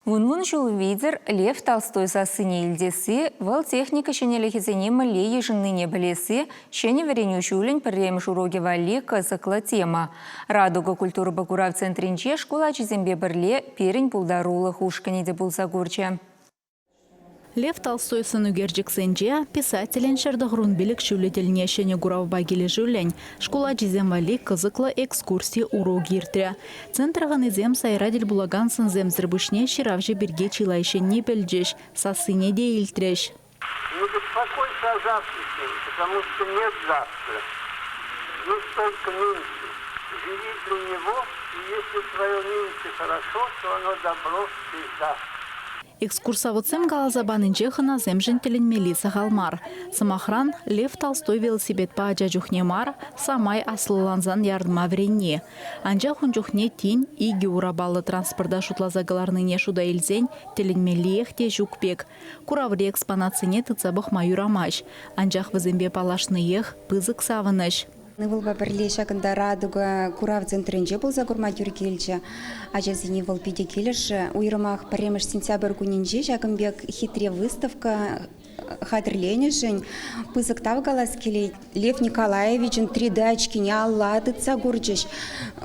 Вун-вун ҫул витӗр Лев Толстой сассине илтесси, вӑл техника ҫӗнӗлӗхӗсене мӗнле йышӑннине пӗлесси ҫӗнӗ вӗренӳ ҫулӗн пӗрремӗш урокӗ валли кӑсӑклӑ тема. Радуга культурӑпа курав центрӗнче шкул ачисемпе пӗрле пирӗн пултарулӑх ушкӑнӗ те пулса курчӗ. Лев Толстой сӑнӳкерчӗксенче писателӗн 195 ҫулӗ тӗлне ҫӗнӗ куравпа килӗшӳллӗн шкул ачисем валли кӑсӑклӑ экскурси урок иртрӗ. Центр хӑнисем сайра тӗл пулакан сӑнсемсӗр пуҫне ҫыравҫӑ пирки чылай ҫӗнни пӗлчӗҫ, сассине те илтрӗҫ. Не беспокойся о завтрашнем, потому что нет завтра. Есть только нынче. Живи для него, и если твое нынче хорошо, то оно добро всегда. Экскурсоводсем каласа панинче хӑнасемшӗн тӗлӗнмелли сахал мар. Сӑмахран, Лев Толстой велосипедпа ача чухне мар, самай аслӑлансан ярӑнма вӗренни. Анчах ун чухне тин икӗ урапаллӑ транспорта шутласа кӑларнине шута илсен тӗлӗнмеллиех те ҫук пек. Кураври экспонатсене тытса пӑхма юрамасть. Анчах вӗсемпе паллашниех пысӑк савӑнӑҫ. Ывӑлпа пӗрле ҫакӑнта «Радуга» курав центрӗнче пулса курма тӳр килчӗ. Ачасене вӑл питӗ килӗшрӗ. Уйрӑмах пӗрремӗш сентябрь кунӗнче ҫакӑн пек хитре выставка хатӗрленӗшӗн пысӑк тав калас килет. Лев Николаевичӑн 3D очкине алла тытса курчӗҫ.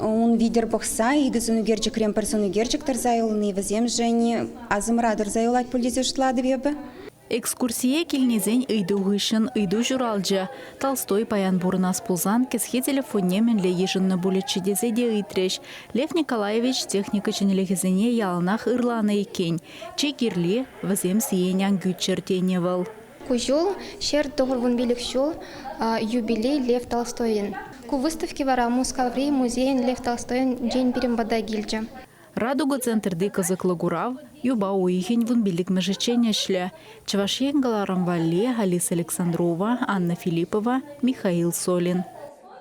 Ун витӗр пӑхса икӗ сӑнӳкерчӗкрен пӗр сӑнӳкерчӗк тӑрса юлни вӗсемшӗн асӑмра тӑрса юлать пуль тесе шутлатӑп эпӗ. Экскурсие килнисен ыйту хыҫҫӑн ыйту ҫуралчӗ. Толстой паян пурӑнас пулсан кӗсье телефонне мӗнле йышӑннӑ пулӗччӗ тесе те ыйтрӗҫ. Лев Николаевич техника ҫӗнӗлӗхӗсене яланах ырланӑ иккен. Чи кирли, вӗсем сиен ан кӳччӗр тенӗ вӑл. Ку ҫул 195 ҫул юбилей Лев Толстойӑн. Ку выставки вара Мускаври музейӗн Лев Толстойӗнчен пирӗн пата килчӗ. «Радуга» центрти кӑсӑклӑ курав юпа уйӑхӗн вунпиллӗкмӗшӗччен ӗҫлӗ. Чӑваш Ен кӑларӑм валли Алиса Александрова, Анна Филиппова, Михаил Солин.